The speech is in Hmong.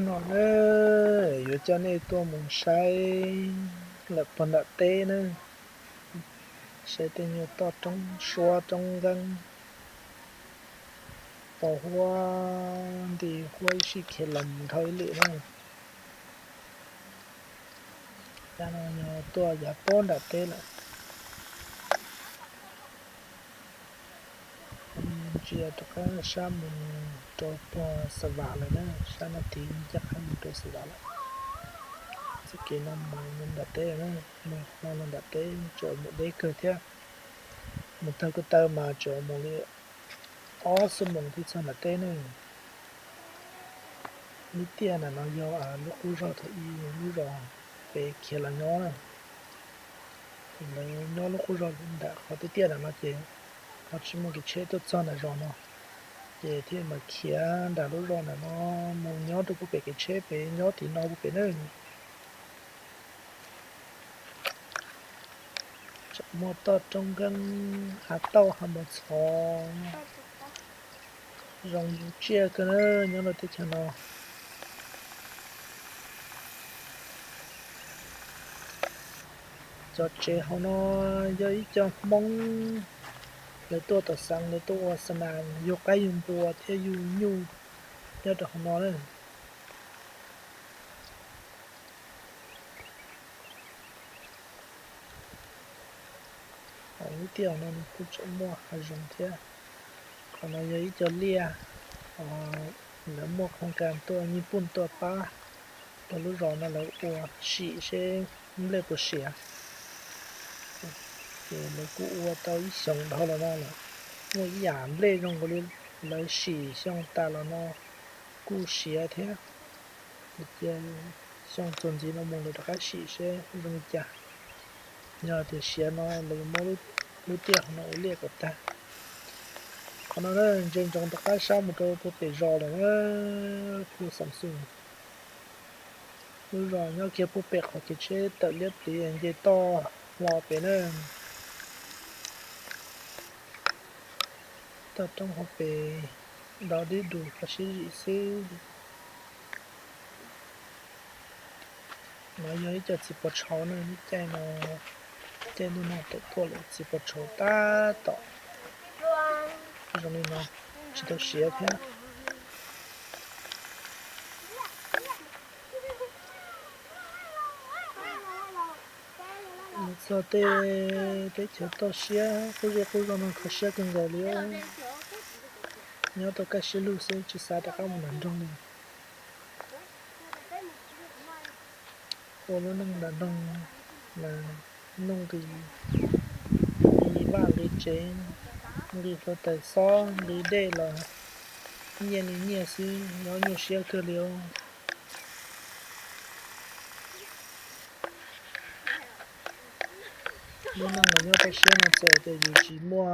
No na, yuav coj nej tuaj mus saib lawm puag nram teb na, saib tej nyuag toj roob suab roob nkeeb, tau huab nti huab ib sij khiav los mus dhau ib lwm na. Yav no yog tuaj yav puag nram teb lawm. Ntsia rov qab sab mus rau puag Xav Vam lawm na, sab no tid ncaj qha mus rau Xav Vam lawm. Txoj kev no mus nram teb na, mus no los nram teb tseem mus deb kawg thiab. Mus taug ko taw mas tseem mus li ob xuab moos thiaj txog nram teb ne. Lub tiaj nram no yog lub qub zos thaum ub lub zos pem khiav los nyob na. Lawv nyob lub qub zos nram qhov tiaj tiaj nram no ces ho tsis muaj kev tsheb tuaj txog nram zos no, ces thiaj mas khiav nram lub zos nram no mus nyob rau puag pem kev tsheb pem nyob tim no puag pem na. Tseem muaj toj roob nkeeb hav tauj hav mos txhov zoo tsiaj kawg na nyob rau teb chaws no. Cov tsev hauv no yog ib co Hmoob lawv tuaj tom xeev lawv tuaj ua xa nas yug qaib yug npua thiab yug nyuj nyob rau hauv no na. Lub tiaj no nws kuj tseem muaj hav zoov thiab. Qhov no yog ib co liaj, lawv muaj khoom kas tuaj nyij puj tuaj pab rau lub zos no lawv ua sim seb nplej puas siav. Ces lawv kuj ua tau ib xyoos dhau los no lawm, muaj ib yam nplej zoo nkaus li lawv sim xyoo tas los no kuj siav thiab. Cia xyoo txuas ntxiv no mus lawv rov qab sim seb zoo li cas. Yog tias siav no lawv yuav muab lub tiaj hauv no ua liaj kom tag. Qhov no ntsia ntsoov rov qab sab mus rau puag pem zos lawm na, puag Xam Xoos. Lub zos nyob kiag puag pem qhov kev tsheb tawm liab pliv nce toj hlo pem na. Toj roob hauv pes dov dib dus qhov siab zim xwb. No yog ib co txiv pos tshauv na, lub caij no, caij ntuj no tawm tuaj lawm txiv pos tshauv tab tom zoo li no, tsis tau siav thiab. Mus txog tej teb chaws toj siab qub zej qub zog no kho siab kawg nkaus li. Nyob tau kaj siab lug xwb tsis xav rov qab mus nram nroog li. Ua lub neej nram nroog mas nuj nqis, nqis vaj nqis tsev, nqis hluav taws xob nqis dej los nyiaj li nyiaj xwb, nyob nyuaj siab kawg li os. Lub neej los nyob toj siab no txawm tias yus tsis muaj